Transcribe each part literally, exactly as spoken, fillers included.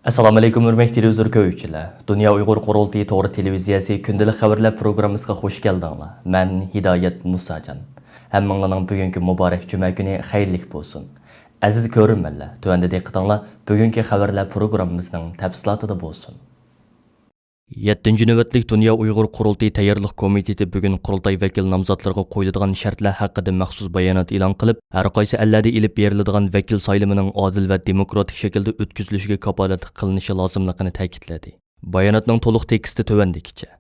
ئەسسالامۇئەلەيكۇم، ھۆرمەتلىك تېلېۋىزور كۆرگۈچىلەر. دۇنيا ئۇيغۇر قۇرۇلتىيى توغرا تېلېۋىزىيەسى كۈندىلىك خەۋەرلەر پروگراممىسىغا خۇش كەلدىڭلار. مەن ھىدايەت مۇساجان. ھەممىڭلارنىڭ بۈگۈنكى مۇبارەك جۈمە كۈنى خەيرلىك بولسۇن. ئەزىز كۆرۈرمەنلەر، تۆۋەندە دىققىتىڭلار بۈگۈنكى خەۋەرلەر پروگراممىمىزنىڭ تەپسىلاتىدا بولسۇن. يەتتىنچى نۆۋەتلىك دۇنيا ئۇيغۇر قۇرۇلتىيى تەييارلىق كومىتېتى بۈگۈن قۇرۇلتاي ۋەكىل نامزاتلىرىغا قويۇلىدىغان شەرتلەر ھەققىدە مەخسۇس بايانات ئېلان قىلىپ، ھەرقايسى ئەللەردە ئېلىپ بېرىلىدىغان ۋەكىل سايلىمىنىڭ ئادىل ۋە دېموكراتىك شەكىلدە ئۆتكۈزۈلۈشىگە كاپالەتلىك قىلىنىشى لازىملىقىنى تەكىتلىدى. باياناتنىڭ تولۇق تېكىستى تۆۋەندىكىچە.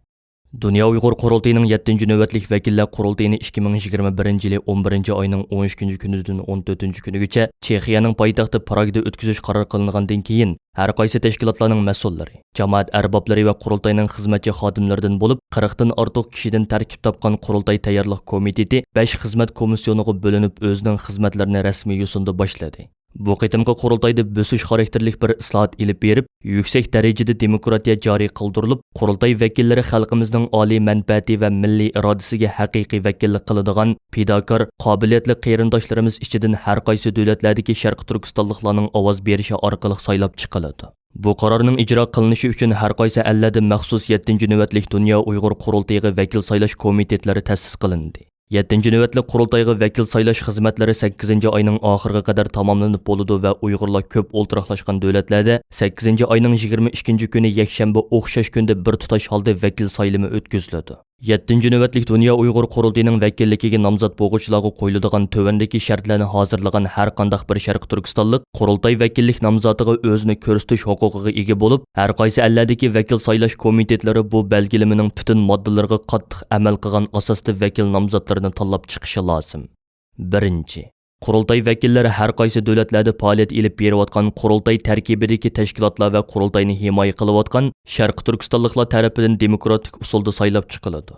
دۇنيا ئۇيغۇر قۇرۇلتىيىنىڭ يەتتىنچى نۆۋەتلىك ۋەكىللەر قۇرۇلتىيىنى ئىككى مىڭ يىگىرمە بىرىنچى يىلى ئون بىرىنچى ئاينىڭ ئون ئۈچىنچى كۈنىدىن ئون تۆتىنچى كۈنىگىچە چېخىيەنىڭ پايتەختى پراگدا ئۆتكۈزۈش قارار قىلىنغاندىن كېيىن، ھەرقايسى تەشكىلاتلارنىڭ مەسئۇللىرى، جامائەت ئەربابلىرى ۋە قۇرۇلتاينىڭ خىزمەتچى خادىملىرىدىن بولۇپ قىرىقتىن ئارتۇق كىشىدىن تەركىب تاپقان قۇرۇلتاي تەييارلىق كومىتېتى بەش خىزمەت كومىسسىيونىغا بۆلۈنۈپ، ئۆزىنىڭ خىزمەتلىرىنى رەسمىي يوسۇندا باشلىدى. بۇ قېتىمقى قۇرۇلتايدا بۆسۈش خاراكتېرلىك بىر ئىسلاھات ئېلىپ بېرىپ، يۈكسەك دەرىجىدە دېموكراتىيە جارى قىلدۇرۇلۇپ، قۇرۇلتاي ۋەكىللىرى خەلقىمىزنىڭ ئالىي مەنپەئەتى ۋە مىللىي ئىرادىسىگە ھەقىقىي ۋەكىللىك قىلىدىغان پىداكار، قابىلىيەتلىك قېرىنداشلىرىمىز ئىچىدىن ھەرقايسى دۆلەتلەردىكى شەرقىي تۈركىستانلىقلارنىڭ ئاۋاز بېرىشى ئارقىلىق سايلاپ چىقىلىدۇ. بۇ قارارنىڭ ئىجرا قىلىنىشى ئۈچۈن ھەرقايسى ئەللەردە مەخسۇس يەتتىنچى نۆۋەتلىك دۇنيا ئۇيغۇر قۇرۇلتىيىغا ۋەكىل سايلاش كومىتېتلىرى تەسىس قىلىندى. يەتتىنچى نۆۋەتلىك قۇرۇلتايغا ۋەكىل سايلاش خىزمەتلىرى سەككىزىنچى ئاينىڭ ئاخىرىغا قەدەر تاماملىنىپ بولىدۇ ۋە ئۇيغۇرلار كۆپ ئولتۇراقلاشقان دۆلەتلەردە سەككىزىنچى ئاينىڭ يىگىرمە ئىككىنچى كۈنى يەكشەنبە ئوخشاش كۈندە بىر تۇتاش ھالدا ۋەكىل سايلىمى ئۆتكۈزۈلىدۇ. يەتتىنچى نۆۋەتلىك دۇنيا ئۇيغۇر قۇرۇلتىيىنىڭ ۋەكىللىكىگە نامزات بولغۇچىلارغا قويۇلىدىغان تۆۋەندىكى شەرتلەرنى ھازىرلىغان ھەر قانداق بىر شەرقىي تۈركىستانلىق قۇرۇلتاي ۋەكىللىك نامزاتىغا ئۆزىنى كۆرسىتىش ھوقۇقىغا ئىگە بولۇپ، ھەرقايسى ئەللەردىكى ۋەكىل سايلاش كومىتېتلىرى بۇ بەلگىلىمىنىڭ پۈتۈن ماددىلىرىغا قاتتىق ئەمەل قىلغان ئاساستا ۋەكىل نامزاتلىرىنى تاللاپ چىقىشى لازىم. بىرىنچى، قۇرۇلتاي ۋەكىللىرى ھەرقايسى دۆلەتلەردە پائالىيەت ئېلىپ بېرىۋاتقان قۇرۇلتاي تەركىبىدىكى تەشكىلاتلار ۋە قۇرۇلتاينى ھىمايە قىلىۋاتقان شەرقىي تۈركىستانلىقلار تەرىپىدىن دېموكراتىك ئۇسۇلدا سايلاپ چىقىلىدۇ.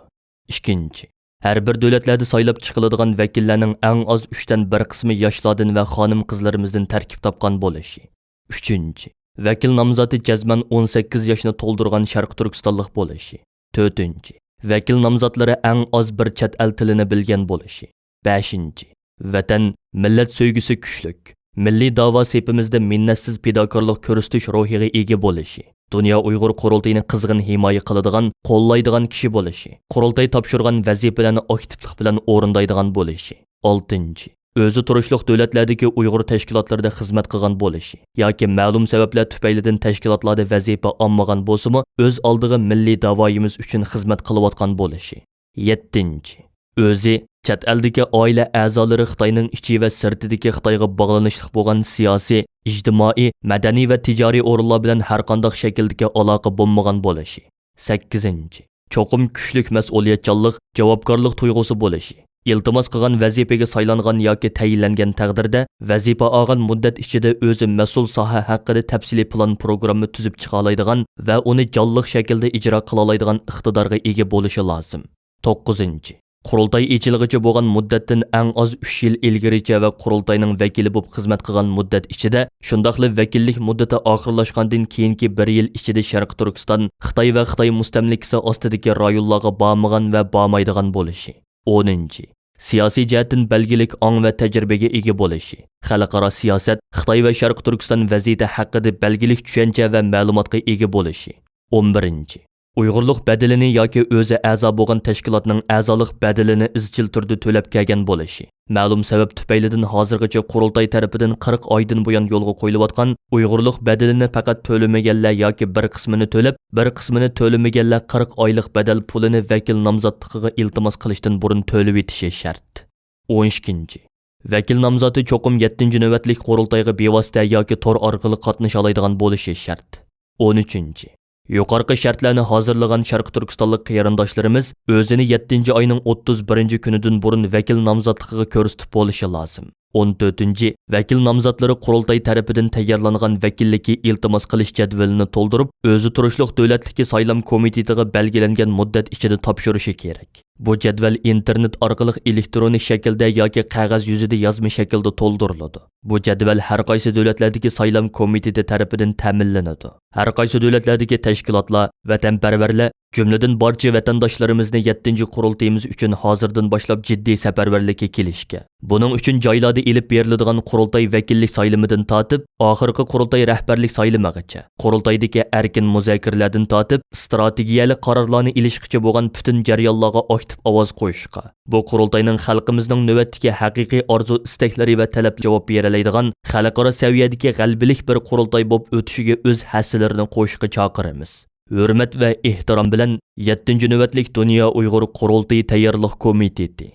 ئىككىنچى، ھەر بىر دۆلەتلەردە سايلاپ چىقىلىدىغان ۋەكىللەرنىڭ ئەڭ ئاز ئۈچتىن بىر قىسمى ياشلاردىن ۋە خانىم-قىزلىرىمىزدىن تەركىب تاپقان بولۇشى. ئۈچىنچى، ۋەكىل نامزاتى جەزمەن ئون سەككىز ياشنى تولدۇرغان شەرقىي تۈركىستانلىق بولۇشى. تۆتىنچى، ۋەكىل نامزاتلىرى ئەڭ ئاز بىر چەت ئەل تىلىنى بىلگەن بولۇشى. بەشىنچى، ۋەتەن، مىللەت سۆيگۈسى كۈچلۈك، مىللىي داۋا سېپىمىزدە مىننەتسىز پىداكارلىق كۆرسىتىش روھىغا ئىگە بولۇشى، دۇنيا ئۇيغۇر قۇرۇلتىيىنى قىزغىن ھىمايە قىلىدىغان، قوللايدىغان كىشى بولۇشى، قۇرۇلتاي تاپشۇرغان ۋەزىپىلەرنى ئاكتىپلىق بىلەن ئورۇندايدىغان بولۇشى. ئالتىنچى، ئۆزى تۇرۇشلۇق دۆلەتلەردىكى ئۇيغۇر تەشكىلاتلىرىدا خىزمەت قىلغان بولۇشى ياكى مەلۇم سەۋەبلەر تۈپەيلىدىن تەشكىلاتلاردا ۋەزىپە ئالمىغان بولسىمۇ، ئۆز ئالدىغا مىللىي داۋايىمىز ئۈچۈن خىزمەت قىلىۋاتقان بولۇشى. يەتتىنچى، ئۆزى، چەت ئەلدىكى ئائىلە ئەزالىرى خىتاينىڭ ئىچى ۋە سىرتىدىكى خىتايغا باغلىنىشلىق بولغان سىياسىي، ئىجتىمائىي، مەدەنىي ۋە تىجارىي ئورۇنلار بىلەن ھەرقانداق شەكىلدىكى ئالاقە بولمىغان بولۇشى. سەككىزىنچى، چوقۇم كۈچلۈك مەسئۇلىيەتچانلىق، جاۋابكارلىق تۇيغۇسى بولۇشى، ئىلتىماس قىلغان ۋەزىپىگە سايلانغان ياكى تەيىنلەنگەن تەقدىردە، ۋەزىپە ئالغان مۇددەت ئىچىدە ئۆزى مەسئۇل ساھە ھەققىدە تەپسىلىي پىلان پروگرامما تۈزۈپ چىقالايدىغان ۋە ئۇنى جانلىق شەكىلدە ئىجرا قىلالايدىغان ئىقتىدارغا ئىگە بولۇشى لازىم. توققۇزىنچى، قۇرۇلتاي ئېچىلغىچە بولغان مۇددەتتىن ئەڭ ئاز ئۈچ يىل ئىلگىرىچە ۋە قۇرۇلتاينىڭ ۋەكىلى بولۇپ خىزمەت قىلغان مۇددەت ئىچىدە، شۇنداقلا ۋەكىللىك مۇددىتى ئاخىرلاشقاندىن كېيىنكى بىر يىل ئىچىدە شەرقىي تۈركىستان، خىتاي ۋە خىتاي مۇستەملىكىسى ئاستىدىكى رايونلارغا بارمىغان ۋە بارمايدىغان بولۇشى. ئونىنچى، سىياسىي جەھەتتىن بەلگىلىك ئاڭ ۋە تەجرىبىگە ئىگە بولۇشى، خەلقئارا سىياسەت، خىتاي ۋە شەرقىي تۈركىستان ۋەزىيىتى ھەققىدە بەلگىلىك چۈشەنچە ۋە مەلۇماتقا ئىگە بولۇشى. ئون بىرىنچى، ئۇيغۇرلۇق بەدىلىنى ياكى ئۆزى ئەزا بولغان تەشكىلاتنىڭ ئەزالىق بەدىلىنى ئىزچىل تۈردە تۆلەپ كەلگەن بولۇشى. مەلۇم سەۋەب تۈپەيلىدىن ھازىرغىچە قۇرۇلتاي تەرىپىدىن قىرىق ئايدىن بۇيان يولغا قويۇلۇۋاتقان ئۇيغۇرلۇق بەدىلىنى پەقەت تۆلىمىگەنلەر ياكى بىر قىسمىنى تۆلەپ، بىر قىسمىنى تۆلىمىگەنلەر قىرىق ئايلىق بەدەل پۇلىنى ۋەكىل نامزاتلىقىغا ئىلتىماس قىلىشتىن بۇرۇن تۆلىۋېتىشى شەرت. ئون ئىككىنچى، ۋەكىل نامزاتى چوقۇم يەتتىنچى نۆۋەتلىك قۇرۇلتايغا بىۋاسىتە ياكى تور ئارقىلىق قاتنىشالايدىغان بولۇشى شەرت. ئون ئۈچىنچى، يۇقىرىقى شەرتلەرنى ھازىرلىغان شەرقىي تۈركىستانلىق قېرىنداشلىرىمىز ئۆزىنى يەتتىنچى ئاينىڭ ئوتتۇز بىرىنچى كۈنىدىن بۇرۇن ۋەكىل نامزاتلىقىغا كۆرسىتىپ بولۇشى لازىم. ئون تۆتىنچى، ۋەكىل نامزاتلىرى قۇرۇلتاي تەرىپىدىن تەييارلانغان ۋەكىللىككە ئىلتىماس قىلىش جەدۋىلىنى تولدۇرۇپ، ئۆزى تۇرۇشلۇق دۆلەتلىككە سايلام كومىتېتىغا بەلگىلەنگەن مۇددەت ئىچىدە تاپشۇرۇشى كېرەك. بۇ جەدۋەل ئىنتېرنېت ئارقىلىق ئېلېكترونىك شەكىلدە ياكى قەغەز يۈزىدە يازما شەكىلدە تولدۇرۇلىدۇ. بۇ جەدۋەل ھەرقايسى دۆلەتلەردىكى سايلام كومىتېتى تەرىپىدىن تەمىنلىنىدۇ. ھەرقايسى دۆلەتلەردىكى تەشكىلاتلار، ۋەتەنپەرۋەرلەر جۈملىدىن بارچە ۋەتەنداشلىرىمىزنى يەتتىنچى قۇرۇلتىيىمىز ئۈچۈن ھازىردىن باشلاپ جىددىي سەپەرۋەرلىككە كېلىشكە، بۇنىڭ ئۈچۈن جايلاردا ئېلىپ بېرىلىدىغان قۇرۇلتاي ۋەكىللىك سايلىمىدىن تارتىپ، ئاخىرقى قۇرۇلتاي رەھبەرلىك سايلىمىغىچە، قۇرۇلتايدىكى ئەركىن مۇزاكىرىلەردىن تارتىپ، ئىستراتېگىيەلىك قارارلارنى ئېلىشقىچە بولغان پۈتۈن جەريانلارغا ئاكتىپ ئاۋاز قوشۇشقا، بۇ قۇرۇلتاينىڭ خەلقىمىزنىڭ نۆۋەتتىكى ھەقىقىي ئارزۇ-ئىستەكلىرى ۋە تەلەپلىرىگە جاۋاب بېرەلەيدىغان خەلقئارا سەۋىيەدىكى غەلىبىلىك بىر قۇرۇلتاي بولۇپ ئۆتۈشىگە ئۆز ھەسسىلىرىنى قوشۇشقا چاقىرىمىز. ھۆرمەت ۋە ئېھتىرام بىلەن، يەتتىنچى نۆۋەتلىك دۇنيا ئۇيغۇر قۇرۇلتىيى تەييارلىق كومىتېتى.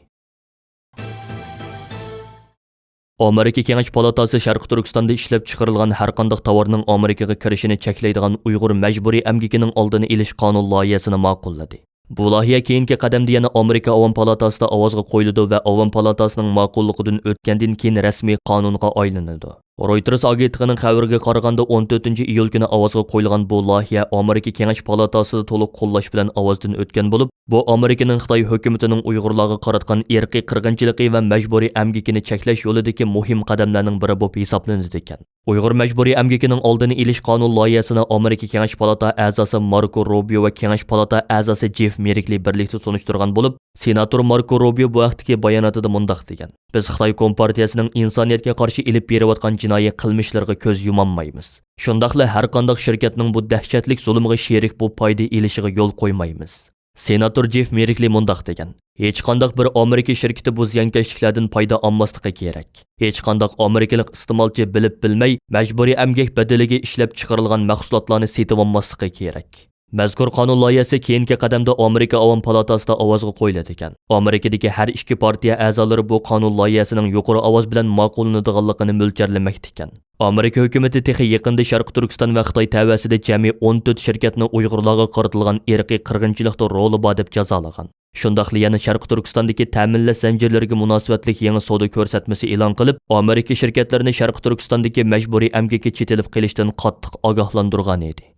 ئامېرىكا كېڭەش پالاتاسى شەرقىي تۈركىستاندا ئىشلەپچىقىرىلغان ھەرقانداق تاۋارنىڭ ئامېرىكىغا كىرىشىنى چەكلەيدىغان ئۇيغۇر مەجبۇرىي ئەمگىكىنىڭ ئالدىنى ئېلىش قانۇن لايىھەسىنى ماقۇللىدى. بۇ لايىھە كېيىنكى قەدەمدە يەنە ئامېرىكا ئاۋام پالاتاسىدا ئاۋازغا قويۇلىدۇ ۋە ئاۋام پالاتاسىنىڭ ماقۇللۇقىدىن ئۆتكەندىن كېيىن رەسمىي قانۇنغا ئايلىنىدۇ. رويتېرس ئاگېنتلىقىنىڭ خەۋىرىگە قارىغاندا، ئون تۆتىنچى ئىيۇل كۈنى ئاۋازغا قويۇلغان بۇ لايىھە ئامېرىكا كېڭەش پالاتاسىدا تولۇق قوللاش بىلەن ئاۋازدىن ئۆتكەن بولۇپ، بۇ ئامېرىكىنىڭ خىتاي ھۆكۈمىتىنىڭ ئۇيغۇرلارغا قاراتقان ئىرقىي قىرغىنچىلىقى ۋە مەجبۇرىي ئەمگىكىنى چەكلەش يولىدىكى مۇھىم قەدەملەرنىڭ بىرى بولۇپ ھېسابلىنىدىكەن. ئۇيغۇر مەجبۇرىي ئەمگىكىنىڭ ئالدىنى ئېلىش قانۇن لايىھەسىنى ئامېرىكا كېڭەش پالاتا ئەزاسى ماركو روبىيو ۋە كېڭەش پالاتا ئەزاسى جېف مېركلى بىرلىكتە تونۇشتۇرغان بولۇپ، سېناتور ماركو روبىيو بۇ ھەقتىكى باياناتىدا مۇنداق دېگەن: «بىز خىتاي كومپارتىيەسىنىڭ ئىنسانىيەتكە قارشى ئېلىپ بېرىۋاتقان جىنايى قىلمىشلىرىغا كۆز يۇمالمايمىز. شۇنداقلا ھەرقانداق شىركەتنىڭ بۇ دەھشەتلىك زۇلۇمغا شېرىك بولۇپ پايدا ئېلىشىغا يول قويمايمىز.» سېناتور جېف مېركلى مۇنداق دېگەن: «ھېچقانداق بىر ئامېرىكا شىركىتى بۇ زىيانكەشلىكلەردىن پايدا ئالماسلىقى كېرەك. ھېچقانداق ئامېرىكىلىق ئىستېمالچى بىلىپ بىلمەي مەجبۇرىي ئەمگەك بەدىلىگە ئىشلەپ چىقىرىلغان مەھسۇلاتلارنى سېتىۋالماسلىقى كېرەك.» مەزكۇر قانۇن لايىھەسى كېيىنكى قەدەمدە ئامېرىكا ئاۋام پالاتاسىدا ئاۋازغا قويۇلىدىكەن. ئامېرىكىدىكى ھەر ئىككى پارتىيە ئەزالىرى بۇ قانۇن لايىھەسىنىڭ يۇقىرى ئاۋاز بىلەن ماقۇللىنىدىغانلىقىنى مۆلچەرلىمەكتىكەن. ئامېرىكا ھۆكۈمىتى تېخى يېقىندا شەرقىي تۈركىستان ۋە خىتاي تەۋەسىدە جەمئىي ئون تۆت شىركەتنى ئۇيغۇرلارغا قارىتىلغان ئىرقىي قىرغىنچىلىقتا رولى بار دەپ جازالىغان. شۇنداقلا يەنە شەرقىي تۈركىستاندىكى تەمىنلەش زەنجىرلىرىگە مۇناسىۋەتلىك يېڭى سودا كۆرسەتمىسى ئېلان قىلىپ، ئامېرىكا شىركەتلىرىنى شەرقىي تۈركىستاندىكى مەجبۇرىي ئەمگەككە چېتىلىپ قېلىشتىن قاتتىق ئاگاھلاندۇرغان ئىدى.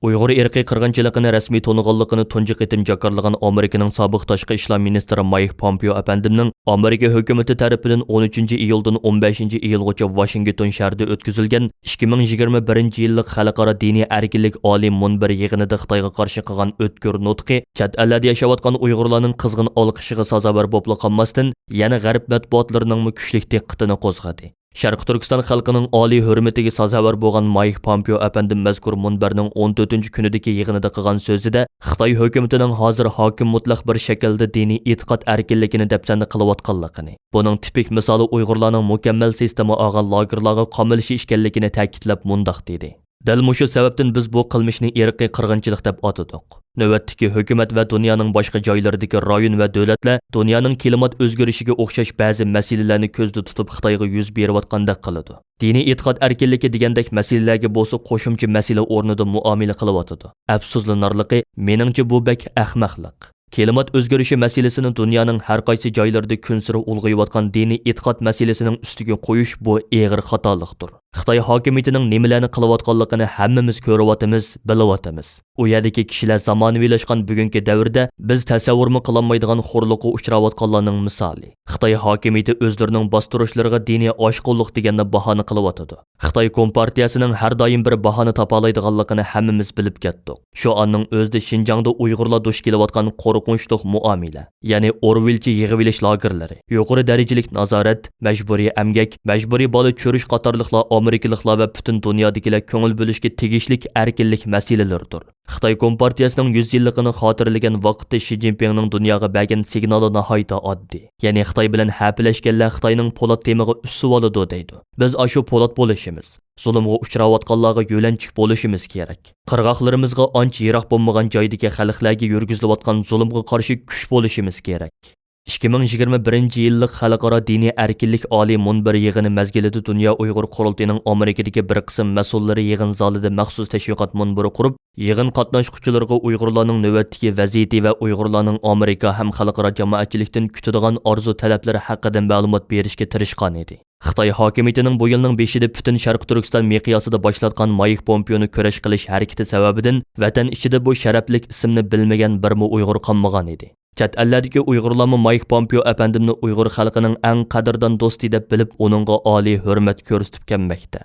ئۇيغۇر ئىرقىي قىرغىنچىلىقىنى رەسمىي تونۇغانلىقىنى تۇنجى قېتىم جاكارلىغان ئامېرىكىنىڭ سابىق تاشقى ئىشلار مىنىستىرى مايك پومپېئو ئەپەندىمنىڭ ئامېرىكا ھۆكۈمىتى تەرىپىدىن ئون ئۈچىنچى ئىيۇلدىن ئون بەشىنچى ئىيۇلغىچە ۋاشىنگتون شەھىرىدە ئۆتكۈزۈلگەن ئىككى مىڭ يىگىرمە بىرىنچى يىللىق خەلقئارا دىنىي ئەركىنلىك ئالىي مۇنبىرى يىغىنىدا خىتايغا قارشى قىلغان ئۆتكۈر نۇتقى چەت ئەللەردە ياشاۋاتقان ئۇيغۇرلارنىڭ قىزغىن ئالقىشىغا سازاۋەر بولۇپلا قالماستىن، يەنە غەرب مەتبۇئاتلىرىنىڭمۇ كۈچلۈك دىققىتىنى قوزغىدى. شەرقىي تۈركىستان خەلقىنىڭ ئالىي ھۆرمىتىگە سازاۋەر بولغان مايك پومپېئو ئەپەندىم مەزكۇر مۇنبەرنىڭ ئون تۆتىنچى كۈنىدىكى يىغىنىدا قىلغان سۆزىدە، خىتاي ھۆكۈمىتىنىڭ ھازىر ھاكىم مۇتلەق بىر شەكىلدە دىنىي ئېتىقاد ئەركىنلىكىنى دەپسەندە قىلىۋاتقانلىقىنى، بۇنىڭ تىپىك مىسالى ئۇيغۇرلارنىڭ مۇكەممەل سىستېما ئالغان لاگېرلارغا قامىلىشى ئىكەنلىكىنى تەكىتلەپ مۇنداق دېدى: «دەل مۇشۇ سەۋەبتىن بىز بۇ قىلمىشنى ئىرقىي قىرغىنچىلىق دەپ ئاتىدۇق. نۆۋەتتىكى ھۆكۈمەت ۋە دۇنيانىڭ باشقا جايلىرىدىكى رايون ۋە دۆلەتلەر دۇنيانىڭ كىلىمات ئۆزگىرىشىگە ئوخشاش بەزى مەسىلىلەرنى كۆزدە تۇتۇپ خىتايغا يۈز بېرىۋاتقاندەك قىلىدۇ. دىنىي ئېتىقاد ئەركىنلىكى دېگەندەك مەسىلىلەرگە بولسا قوشۇمچە مەسىلە ئورنىدا مۇئامىلە قىلىۋاتىدۇ. ئەپسۇسلىنارلىقى، مېنىڭچە بۇ بەك ئەخمەقلىق. كىلىمات ئۆزگىرىشى مەسىلىسىنى دۇنيانىڭ ھەر قايسى جايلىرىدا كۈنسېرى ئۇلغىيىۋاتقان دىنىي ئېتىقاد مەسىلىسىنىڭ ئۈستىگە قويۇش بۇ ئېغىر خاتالىقتۇر. خىتاي ھاكىمىيىتىنىڭ نېمىلەرنى قىلىۋاتقانلىقىنى ھەممىمىز كۆرۈۋاتىمىز، بىلىۋاتىمىز. ئۇ يەردىكى كىشىلەر زامانىۋىلاشقان بۈگۈنكى دەۋردە بىز تەسەۋۋۇرمۇ قىلالمايدىغان خورلۇققا ئۇچراۋاتقانلارنىڭ مىسالى. خىتاي ھاكىمىيىتى ئۆزلىرىنىڭ باستۇرۇشلىرىغا دىنىي ئاشقۇنلۇق دېگەننى باھانە قىلىۋاتىدۇ. خىتاي كومپارتىيەسىنىڭ ھەر دائىم بىر باھانە تاپالايدىغانلىقىنى ھەممىمىز بىلىپ كەتتۇق. شۇ ئاننىڭ ئۆزىدە شىنجاڭدا ئۇيغۇرلار دۇچ كېلىۋاتقان قورقۇنچلۇق مۇئامىلە، يەنى ئورۋېلچە يىغىۋېلىش لاگېرلىرى، يۇقىرى دەرىجىلىك نازارەت، مەجبۇرىي ئەمگەك، مەجبۇرىي بالا چۈشۈرۈش قاتارلىقلار ئامېرىكىلىقلار ۋە پۈتۈن دۇنيادىكىلەر كۆڭۈل بۆلۈشكە تېگىشلىك ئەركىنلىك مەسىلىلىرىدۇر. خىتاي كومپارتىيەسىنىڭ يۈز يىللىقىنى خاتىرىلىگەن ۋاقىتتا شى جىنپىڭنىڭ دۇنياغا بەرگەن سىگنالى ناھايىتى ئاددىي. يەنى خىتاي بىلەن ھەپىلەشكەنلەر خىتاينىڭ پولات تېمىغا ئۈسسىۋالىدۇ دەيدۇ. بىز ئاشۇ پولات بولۇشىمىز، زۇلۇمغا ئۇچراۋاتقانلارغا يۆلەنچۈك بولۇشىمىز كېرەك. قىرغاقلىرىمىزغا ئانچە يىراق بولمىغان جايدىكى خەلقلەرگە يۈرگۈزۈلۈۋاتقان زۇلۇمغا قارشى كۈچ بولۇشىمىز كېرەك. ئىككى مىڭ يىگىرمە بىرىنچى يىللىق خەلقئارا دىنىي ئەركىنلىك ئالىي مۇنبىرى يىغىنى مەزگىلىدە دۇنيا ئۇيغۇر قۇرۇلتىيىنىڭ ئامېرىكىدىكى بىر قىسىم مەسئۇللىرى يىغىن زالىدا مەخسۇس تەشۋىقات مۇنبىرى قۇرۇپ، يىغىن قاتناشقۇچىلىرىغا ئۇيغۇرلارنىڭ نۆۋەتتىكى ۋەزىيىتى ۋە ئۇيغۇرلارنىڭ ئامېرىكا ھەم خەلقئارا جامائەتچىلىكتىن كۈتىدىغان ئارزۇ تەلەپلىرى ھەققىدە مەلۇمات بېرىشكە تىرىشقانىدى. خىتاي ھاكىمىيىتىنىڭ بۇ يىلنىڭ بېشىدا پۈتۈن شەرقىي تۈركىستان مىقياسىدا باشلاتقان مايك پومپېئونى كۈرەش قىلىش ھەرىكىتى سەۋەبىدىن ۋەتەن ئىچىدە بۇ شەرەپلىك ئىسىمنى بىلمىگەن بىرمۇ ئۇيغۇر قالمىغانىدى. چەت ئەللەردىكى ئۇيغۇرلارمۇ مايك پومپېئو ئەپەندىمنى ئۇيغۇر خەلقىنىڭ ئەڭ قەدىردان دوستى دەپ بىلىپ، ئۇنىڭغا ئالىي ھۆرمەت كۆرسىتىپ كەلمەكتە.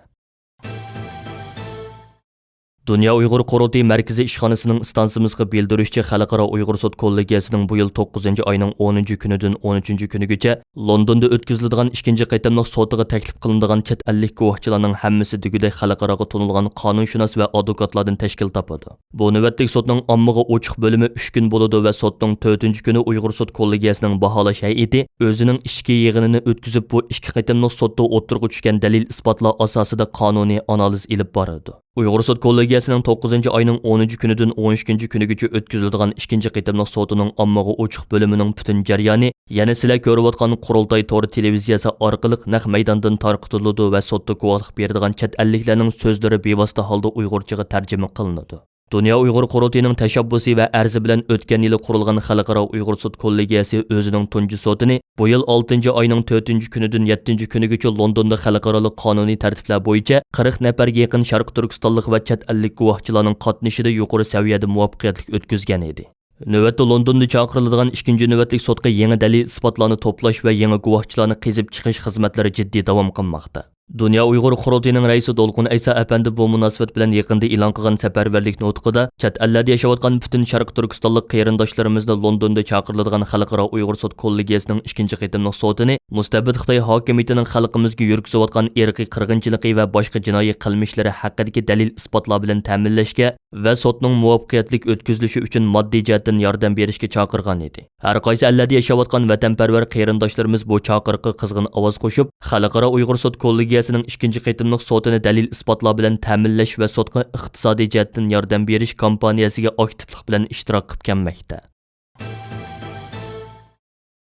دۇنيا ئۇيغۇر قۇرۇلتىيى مەركىزىي ئىشخانىسىنىڭ ئىستانسىمىزغا بىلدۈرۈشىچە، خەلقئارا ئۇيغۇر سوت كوللېگىيەسىنىڭ بۇ يىل توققۇزىنچى ئاينىڭ ئونىنچى كۈنىدىن ئون ئۈچىنچى كۈنىگىچە لوندوندا ئۆتكۈزۈلىدىغان ئىككىنچى قېتىملىق سوتىغا تەكلىپ قىلىنىدىغان چەت ئەللىك گۇۋاھچىلارنىڭ ھەممىسى دېگۈدەك خەلقئاراغا تونۇلغان قانۇنشۇناس ۋە ئادۋوكاتلاردىن تەشكىل تاپىدۇ. بۇ نۆۋەتلىك سوتنىڭ ئاممىغا ئوچۇق بۆلۈمى ئۈچ كۈن بولىدۇ ۋە سوتنىڭ تۆتىنچى كۈنى ئۇيغۇر سوت كوللېگىيەسىنىڭ باھالاش ھەيئىتى ئۆزىنىڭ ئىچكى يىغىنىنى ئۆتكۈزۈپ، بۇ ئىككى قېتىملىق سوتتا ئوتتۇرىغا چۈشكەن دەلىل-ئىسپاتلار ئاساسىدا قانۇنىي ئانالىز ئېلىپ بارىدۇ. ئۇيغۇر سوت كوللېگىيەسىنىڭ توققۇزىنچى ئاينىڭ ئونىنچى كۈنىدىن ئون ئىككىنچى كۈنىگىچە ئۆتكۈزۈلىدىغان ئىككىنچى قېتىملىق سوتىنىڭ ئاممىغا ئوچۇق بۆلۈمىنىڭ پۈتۈن جەريانى يەنە سىلەر كۆرۈۋاتقان قۇرۇلتاي تور تېلېۋىزىيەسى ئارقىلىق نەق مەيداندىن تارقىتىلىدۇ ۋە سوتتا گۇۋاھلىق بېرىدىغان چەت ئەللىكلەرنىڭ سۆزلىرى بىۋاسىتە ھالدا ئۇيغۇرچىغا تەرجىمە قىلىنىدۇ. دۇنيا ئۇيغۇر قۇرۇلتىيىنىڭ تەشەببۇسى ۋە ئەرزى بىلەن ئۆتكەن يىلى قۇرۇلغان خەلقئارا ئۇيغۇر سوت كوللېگىيەسى ئۆزىنىڭ تۇنجى سوتىنى بۇ يىل ئالتىنچى ئاينىڭ تۆتىنچى كۈنىدىن يەتتىنچى كۈنىگىچە لوندوندا خەلقئارالىق قانۇنىي تەرتىپلەر بويىچە قىرىق نەپەرگە يېقىن شەرقىي تۈركىستانلىق ۋە چەت ئەللىك گۇۋاھچىلارنىڭ قاتنىشىشىدا يۇقىرى سەۋىيەدە مۇۋەپپەقىيەتلىك ئۆتكۈزگەن ئىدى. نۆۋەتتە لوندوندا چاقىرىلىدىغان ئىككىنچى نۆۋەتلىك سوتقا يېڭى دەلىل-ئىسپاتلارنى توپلاش ۋە يېڭى گۇۋاھچىلارنى قېزىپ چىقىش خىزمەتلىرى جىددىي داۋام قىلماقتا. دۇنيا ئۇيغۇر قۇرۇلتىيىنىڭ رەئىسى دولقۇن ئەيسا ئەپەندى بۇ مۇناسىۋەت بىلەن يېقىندا ئېلان قىلغان سەپەرۋەرلىك نۇتقىدا، چەت ئەللەردە ياشاۋاتقان پۈتۈن شەرقىي تۈركىستانلىق قېرىنداشلىرىمىزنى لوندوندا چاقىرىلىدىغان خەلقئارا ئۇيغۇر سوت كوللېگىيەسىنىڭ ئىككىنچى قېتىملىق سوتىنى مۇستەبىت خىتاي ھاكىمىيىتىنىڭ خەلقىمىزگە يۈرگۈزۈۋاتقان ئىرقىي قىرغىنچىلىقى ۋە باشقا جىنايى قىلمىشلىرى ھەققىدىكى دەلىل-ئىسپاتلار بىلەن تەمىنلەشكە ۋە سوتنىڭ مۇۋەپپەقىيەتلىك ئۆتكۈزۈلۈشى ئۈچۈن ماددىي جەھەتتىن ياردەم بېرىشكە چاقىرغان ئىدى. ھەر قايسى ئەللەردە ياشاۋاتقان ۋەتەنپەرۋەر قېرىنداشلىرىمىز بۇ چاقىرىققا قىزغىن ئاۋاز قوشۇپ، خەلقئارا ئۇيغۇر سوت كوللېگىيەسىنىڭ ئىككىنچى قېتىملىق سوتىنى دەلىل-ئىسپاتلار بىلەن تەمىنلەش ۋە سوتقا ئىقتىسادىي جەھەتتىن ياردەم بېرىش كامپانىيەسىگە ئاكتىپلىق بىلەن ئىشتىراك قىلىپ كەلمەكتە.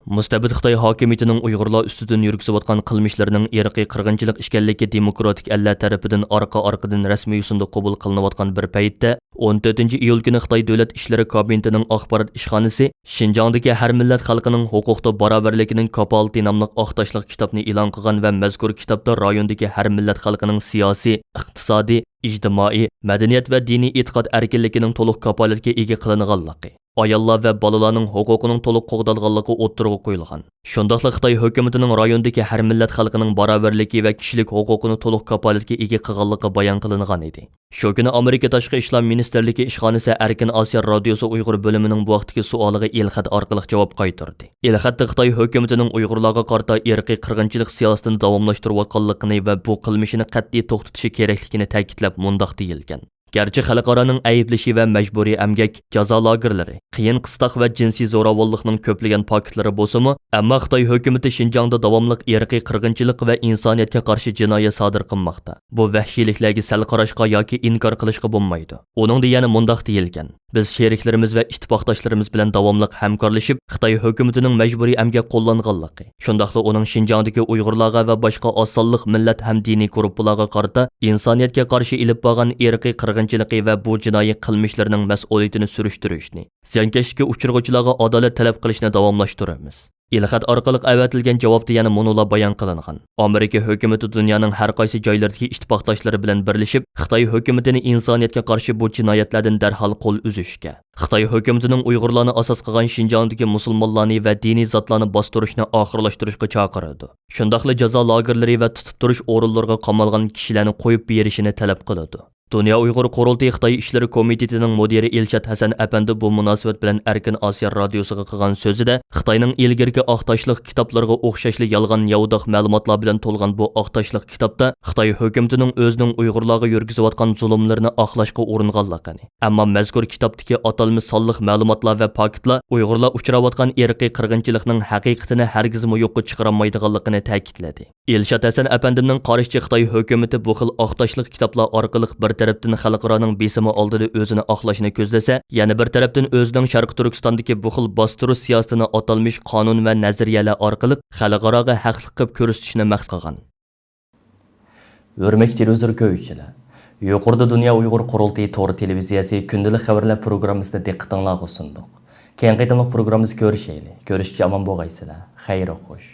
مۇستەبىت خىتاي ھاكىمىيىتىنىڭ ئۇيغۇرلار ئۈستىدىن يۈرگۈزۈۋاتقان قىلمىشلىرىنىڭ ئىرقىي قىرغىنچىلىق ئىكەنلىكى دېموكراتىك ئەللەر تەرىپىدىن ئارقا-ئارقىدىن رەسمىي يوسۇندا قوبۇل قىلىنىۋاتقان بىر پەيتتە، ئون تۆتىنچى ئىيۇل كۈنى خىتاي دۆلەت ئىشلىرى كابىنېتىنىڭ ئاخبارات ئىشخانىسى شىنجاڭدىكى ھەر مىللەت خەلقىنىڭ ھوقۇقتا باراۋەرلىكىنىڭ كاپالىتى ناملىق ئاق تاشلىق كىتابنى ئېلان قىلغان ۋە مەزكۇر كىتابتا رايوندىكى ھەر مىللەت خەلقىنىڭ سىياسىي، ئىقتىسادىي، ئىجتىمائىي، مەدەنىيەت ۋە دىنىي ئېتىقاد ئەركىنلىكىنىڭ تولۇق كاپالەتكە ئىگە قىلىنغانلىقى، ئاياللار ۋە بالىلارنىڭ ھوقۇقىنىڭ تولۇق قوغدالغانلىقى ئوتتۇرىغا قويۇلغان. شۇنداقلا خىتاي ھۆكۈمىتىنىڭ رايوندىكى ھەر مىللەت خەلقىنىڭ باراۋەرلىكى ۋە كىشىلىك ھوقۇقىنى تولۇق كاپالەتكە ئىگە قىلغانلىقى بايان قىلىنغان ئىدى. شۇ كۈنى ئامېرىكا تاشقى ئىشلار مىنىستىرلىكى ئىشخانىسى ئەركىن ئاسىيا رادىيوسى ئۇيغۇر بۆلۈمىنىڭ بۇ ھەقتىكى سوئالىغا ئېلخەت ئارقىلىق جاۋاب قايتۇردى. ئېلخەتتە خىتاي ھۆكۈمىتىنىڭ ئۇيغۇرلارغا قارىتا ئىرقىي قىرغىنچىلىق سىياسىتىنى داۋاملاشتۇرۇۋاتقانلىقىنى ۋە بۇ قىلمىشىنى قەتئىي توختىتىشى كېرەكلىكىنى تەكىتلەپ مۇنداق دېيىلگەن: گەرچە خەلقئارانىڭ ئەيىبلىشى ۋە مەجبۇرىي ئەمگەك، جازا لاگېرلىرى، قىيىن قىستاق ۋە جىنسىي زوراۋانلىقنىڭ كۆپلىگەن پاكىتلىرى بولسىمۇ، ئەمما خىتاي ھۆكۈمىتى شىنجاڭدا داۋاملىق ئىرقىي قىرغىنچىلىق ۋە ئىنسانىيەتكە قارشى جىنايەت سادىر قىلماقتا. بۇ ۋەھشىيلىكلەرگە سەل قاراشقا ياكى ئىنكار قىلىشقا بولمايدۇ. ئۇنىڭدا يەنە مۇنداق دېيىلگەن: بىز شېرىكلىرىمىز ۋە ئىتتىپاقداشلىرىمىز بىلەن داۋاملىق ھەمكارلىشىپ، خىتاي ھۆكۈمىتىنىڭ مەجبۇرىي ئەمگەك قوللانغانلىقى، شۇنداقلا ئۇنىڭ شىنجاڭدىكى ئۇيغۇرلارغا ۋە باشقا ئاز سانلىق مىللەت ھەم دىنىي گۇرۇپپىلارغا قارىتا ئىنسانىيەتكە قارشى ئېلىپ بارغان ئىرقىي قىرغىنچىلىقى ۋە بۇ جىنايى قىلمىشلىرىنىڭ مەسئۇلىيىتىنى سۈرۈشتۈرۈشنى، زىيانكەشلىككە ئۇچرىغۇچىلارغا ئادالەت تەلەپ قىلىشنى داۋاملاشتۇرىمىز. ئېلخەت ئارقىلىق ئەۋەتىلگەن جاۋابتا يەنە مۇنۇلار بايان قىلىنغان: ئامېرىكا ھۆكۈمىتى دۇنيانىڭ ھەر قايسى جايلىرىدىكى ئىتتىپاقداشلىرى بىلەن بىرلىشىپ، خىتاي ھۆكۈمىتىنى ئىنسانىيەتكە قارشى بۇ جىنايەتلەردىن دەرھال قول ئۈزۈشكە، خىتاي ھۆكۈمىتىنىڭ ئۇيغۇرلارنى ئاساس قىلغان شىنجاڭدىكى مۇسۇلمانلارنى ۋە دىنىي زاتلارنى باستۇرۇشنى ئاخىرلاشتۇرۇشقا چاقىرىدۇ. شۇنداقلا جازا لاگېرلىرى ۋە تۇتۇپ تۇرۇش ئورۇنلىرىغا قامالغان كىشىلەرنى قويۇپ بېرىشىنى تەلەپ قىلىدۇ. دۇنيا ئۇيغۇر قۇرۇلتىيى خىتاي ئىشلىرى كومىتېتىنىڭ مۇدىرى ئىلشات ھەسەن ئەپەندى بۇ مۇناسىۋەت بىلەن ئەركىن ئاسىيا رادىيوسىغا قىلغان سۆزىدە، خىتاينىڭ ئىلگىرىكى ئاق تاشلىق كىتابلىرىغا ئوخشاشلا يالغان ياۋىداق مەلۇماتلار بىلەن تولغان بۇ ئاق تاشلىق كىتابتا خىتاي ھۆكۈمىتىنىڭ ئۆزىنىڭ ئۇيغۇرلارغا يۈرگۈزۈۋاتقان زۇلۇملىرىنى ئاقلاشقا ئۇرۇنغانلىقىنى، ئەمما مەزكۇر كىتابتىكى ئاتالمىش سانلىق مەلۇماتلار ۋە پاكىتلار ئۇيغۇرلار ئۇچراۋاتقان ئىرقىي قىرغىنچىلىقنىڭ ھەقىقىتىنى ھەرگىزمۇ يوققا چىقىرالمايدىغانلىقىنى تەكىتلىدى. ئىلشات ھەسەن ئەپەندىمنىڭ قارىشىچە، خىتاي ھۆكۈمىتى بۇ خىل ئاق تاشلىق كىتابلار ئارقىلىق بىر تەرەپتىن خەلقئارانىڭ بېسىمى ئالدىدا ئۆزىنى ئاقلاشنى كۆزلىسە، يەنە بىر تەرەپتىن ئۆزىنىڭ شەرقىي تۈركىستاندىكى بۇ خىل باستۇرۇش سىياسىتىنى ئاتالمىش قانۇن ۋە نەزەرىيەلەر ئارقىلىق خەلقئاراغا ھەقلىق قىلىپ كۆرسىتىشنى مەقسەت قىلغان. ھۆرمەتلىك تېلېۋىزور كۆرگۈچىلەر، يۇقىرىدا دۇنيا ئۇيغۇر قۇرۇلتىيى تور تېلېۋىزىيەسى كۈندىلىك خەۋەرلەر پروگراممىسىنى دىققىتىڭلارغا سۇندۇق. كېيىنكى قېتىملىق پروگراممىسىدا كۆرۈشەيلى. كۆرۈشكىچە ئامان بولغايسىلەر. خەير خوش.